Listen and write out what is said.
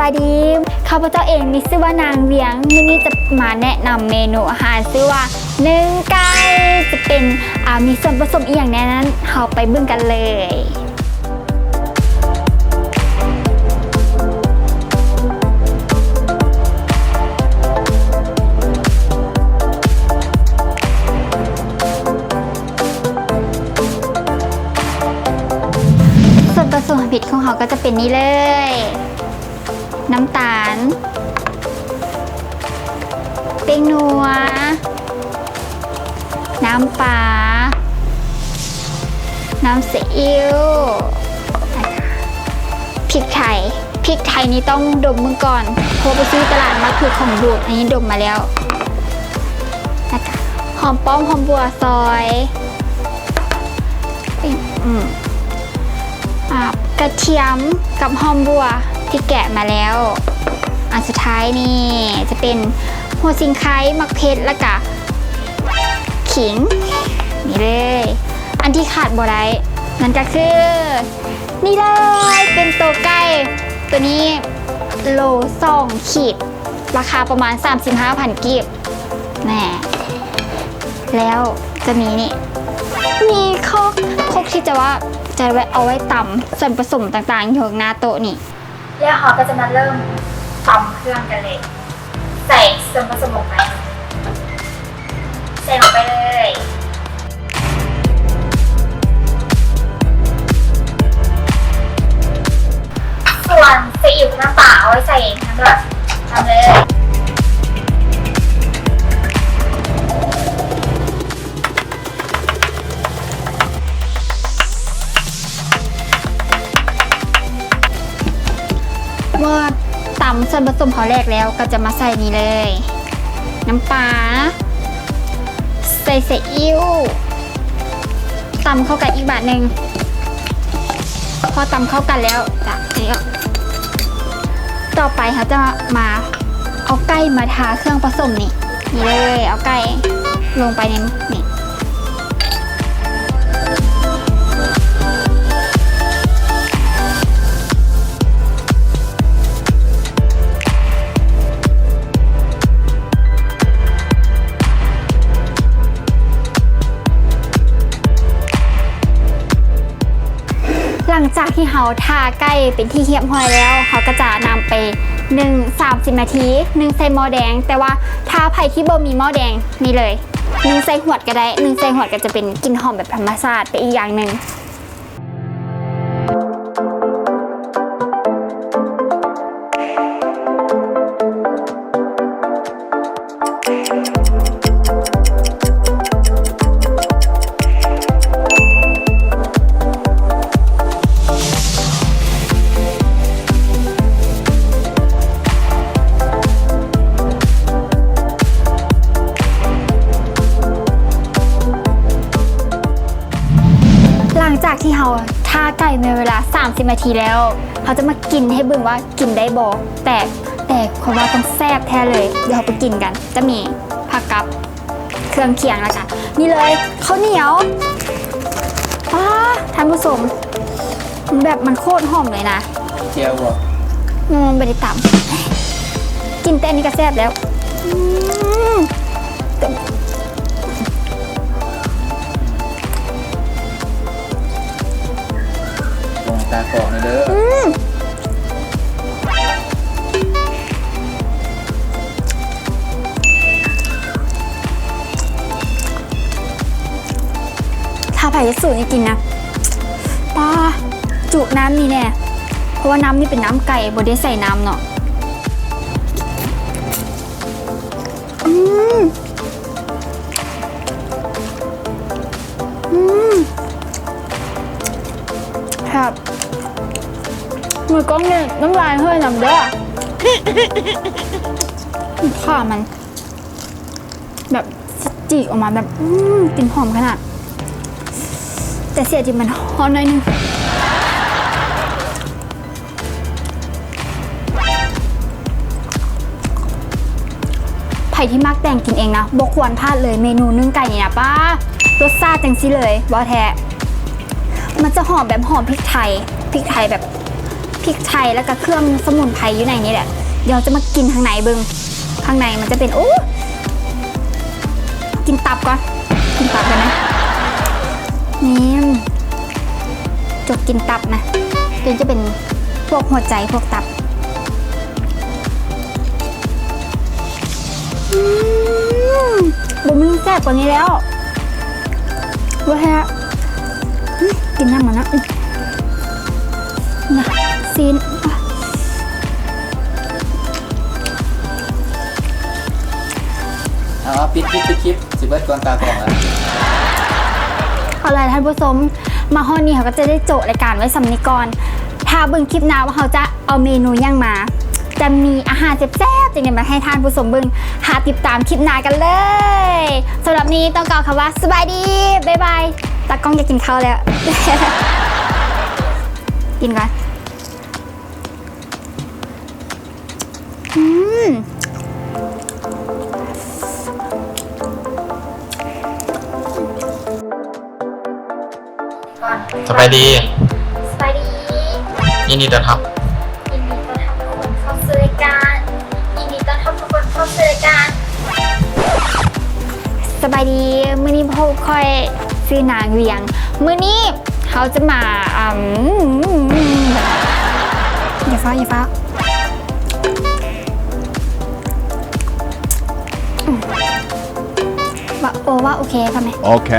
ສະບາຍດີ ຂ້າພະເຈົ້າເອງມີຊື່ວ່ານາງວຽງ ມື້ນີ້ຈະມາແນະນຳເມນູອາຫານຊື່ວ່າ ໜຶ້ງໄກ່ ຈະເປັນ ອາ ມີສ່ວນປະສົມອີ່ຫຍັງແດ່ນັ້ນ ເຮົາໄປເບິ່ງກັນເລີຍ. ສ່ວນປະສົມທຳອິດຂອງເຮົາກໍຈະເປັນນີ້ເລີຍ. ນ້ຳຕານ, ແປ້ງນົວ, ນ້ຳປາ, ນ້ຳຊີອິ້ວ, ແລ້ວກະພິກໄທ. ພິກໄທນີ້ຕ້ອງດົມເບິ່ງກ່ອນ ເພາະວ່າໄປຊື້ຕະຫຼາດມາຖືກຂອງບູດ, ອັນນີ້ດົມມາແລ້ວ. ແລ້ວກະຫອມປ້ອມ, ຫອມບົ່ວຊອຍ. ອືມ ອາ ກະທຽມກັບຫອມບົ່ວທີ່ແກະມາແລ້ວ. ອັນສຸດທ້າຍນີ້ຈະເປັນຫົວສີໄຄ, ໝາກເຜັດ ແລ້ວກະຂີງ. ນີ້ເລີຍ ອັນທີ່ຂາດບໍ່ໄດ້ນັ້ນກະຄື ນີ້ເລີຍ ເປັນໂຕໄກ່. ໂຕນີ້ໂລສອງຂີດ ລາຄາປະມານສາມສິບຫ້າພັນກີບ. ແນ່ ແລ້ວຈະມີນີ້ ມີຄົກ ຄົກທີ່ຈະວ່າ ຈະໄວ້ ເອົາໄວ້ຕຳສ່ວນປະສົມຕ່າງໆ ຢູ່ຂ້າງໜ້າໂຕະນີ້. ແລ້ວເຮົາກໍຈະມາເລີ່ມຕຳເຄື່ອງກັນເລີຍ. ໃສ່ສ່ວນປະສົມລົງໄປ ໃສ່ລົງໄປເລີຍ. ສ່ວນຊີອິ້ວກັບນ້ຳປາເອົາໄວ້ໃສ່ນ້ຳດອກ ຕຳເລີຍ. ເມື່ອຕຳສ່ວນປະສົມເຮົາແຫຼກແລ້ວ ກໍຈະມາໃສ່ນີ້ເລີຍ ນ້ຳປາ ໃສ່ຊີອິ້ວ ຕຳເຂົ້າກັນອີກບາດໜຶ່ງ. ພໍຕຳເຂົ້າກັນແລ້ວ ຈະ ນີ້ ຕໍ່ໄປເຮົາຈະມາເອົາໄກ່ມາທາເຄື່ອງປະສົມນີ້. ນີ້ເລີຍ ເອົາໄກ່ລົງໄປໃນນີ້. ຫຼັງຈາກທີ່ເຮົາທາໄກ່ເປັນທີ່ຮຽບຮ້ອຍແລ້ວ ເຮົາກໍຈະນຳໄປໜຶ້ງສາມສິບນາທີ ໜຶ້ງໃສ່ໝໍ້ແດງ. ແຕ່ວ່າຖ້າໃຜທີ່ບໍ່ມີໝໍ້ແດງ ນີ້ເລີຍ ໜຶ້ງໃສ່ຫວດກໍໄດ້. ໜຶ້ງໃສ່ຫວດກໍຈະເປັນກິ່ນຫອມແບບທຳມະຊາດໄປອີກຢ່າງໜຶ່ງ. ຫຼັງຈາກທີ່ເຮົາທາໄກ່ເປັນເວລາສາມສິບນາທີແລ້ວ ເຮົາຈະມາກິນໃຫ້ເບິ່ງວ່າກິນໄດ້ບໍ່. ແຕ່ ແຕ່ຂ້ອຍວ່າຕ້ອງແຊບແທ້ເລີຍ. ດຽວເຮົາໄປກິນກັນ. ຈະມີຜັກກັບເຄື່ອງຄຽງ ແລ້ວກະນີ້ເລີຍ ເຂົ້າໜຽວ. ປ້າ ທ່ານຜູ້ຊົມ ແບບມັນໂຄດຫອມເລີຍນະ. ແຈ່ວບໍ່? ອືມ ບໍ່ໄດ້ຕຳ. ກິນແຕ່ອັນນີ້ກໍແຊບແລ້ວ. ອືມ ຕາກອງເດີ. ອືມ ຖ້າໃຜເຮັດສູດນີ້ກິນນະ ປ້າ ຈຸນ້ຳນີ້ແນ່ ເພາະວ່ານ້ຳນີ້ເປັນນ້ຳໄກ່ ບໍ່ໄດ້ໃສ່ນ້ຳເນາະ. ອືມ ອືມ ແຊບ. ມືກ້ອງນີ້ນ້ຳລາຍເຮີ້ຍນຳເດີ ຂ້າມັນ ແບບ ຊິຈີກອອກມາແບບ ອືມ ກິ່ນຫອມຂະໜາດ ແຕ່ເສຍທີ່ມັນຮ້ອນໜ້ອຍໜຶ່ງ. ໃຜທີ່ມັກແຕ່ງກິນເອງນະ ບໍ່ຄວນພາດເລີຍເມນູໜຶ້ງໄກ່ນີ້ນະ. ປ້າ ລົດຊາດຈັ່ງຊີ້ເລີຍ ເວົ້າແທ້ ມັນຈະຫອມແບບຫອມພິກໄທ ພິກໄທແບບ ພິກໄທ ແລ້ວກໍເຄື່ອງສະໝຸນໄພຢູ່ໃນນີ້ແຫຼະ. ດຽວເຮົາຈະມາກິນຂ້າງໃນເບິ່ງ. ຂ້າງໃນມັນຈະເປັນ ໂອ້ ກິນຕັບກ່ອນ ກິນຕັບກ່ອນນະ. ນີ້ ຈົກກິນຕັບນະ. ດຽວຈະເປັນພວກຫົວໃຈ ພວກຕັບ. ອືມ ບໍ່ມີແຊບກວ່ານີ້ແລ້ວ. ບໍ່ແທ້ ອືມ ກິນນ້ຳມັນນະ. ອືມ ນະ ຊີ້ນ. ເອົາ ປິດຄລິບ ປິດຄລິບ ຊິເບິດກ່ອນຕາກ້ອງລະ. ເອົາລະທ່ານຜູ້ຊົມ ມາຮອດນີ້ເຮົາກໍຈະໄດ້ໂຈະລາຍການໄວ້ສ່ຳນີ້ກ່ອນ. ຖ້າເບິ່ງຄລິບໜ້າວ່າເຮົາຈະ ເອົາເມນູຫຍັງມາ ຈະມີອາຫານແຊບໆຈັ່ງໃດມາໃຫ້ທ່ານຜູ້ຊົມເບິ່ງ. ຖ້າຕິດຕາມຄລິບໜ້າກັນເລີຍ. ສຳລັບນີ້ຕ້ອງກ່າວຄຳວ່າ ສະບາຍດີ ບາຍບາຍ. ຕາກ້ອງຢາກກິນເຂົ້າແລ້ວ ກິນກ່ອນ. ອືມ ສະບາຍດີ ສະບາຍດີ ຍິນດີຕ້ອນຮັບ ຍິນດີຕ້ອນຮັບທຸກຄົນເຂົ້າສູ່ລາຍການ ຍິນດີຕ້ອນຮັບທຸກຄົນເຂົ້າສູ່ລາຍການ. ສະບາຍດີ ມື້ນີ້ພົບຂ້ອຍຊື່ນາງວຽງ. ມື້ນີ້ເຮົາຈະມາ ອືມ ຢ່າຟ້າວ ຢ່າຟ້າວ ອືມ ວ່າ ໂອ້ ວ່າໂອເຄ ພໍໄໝ? ໂອເຄ.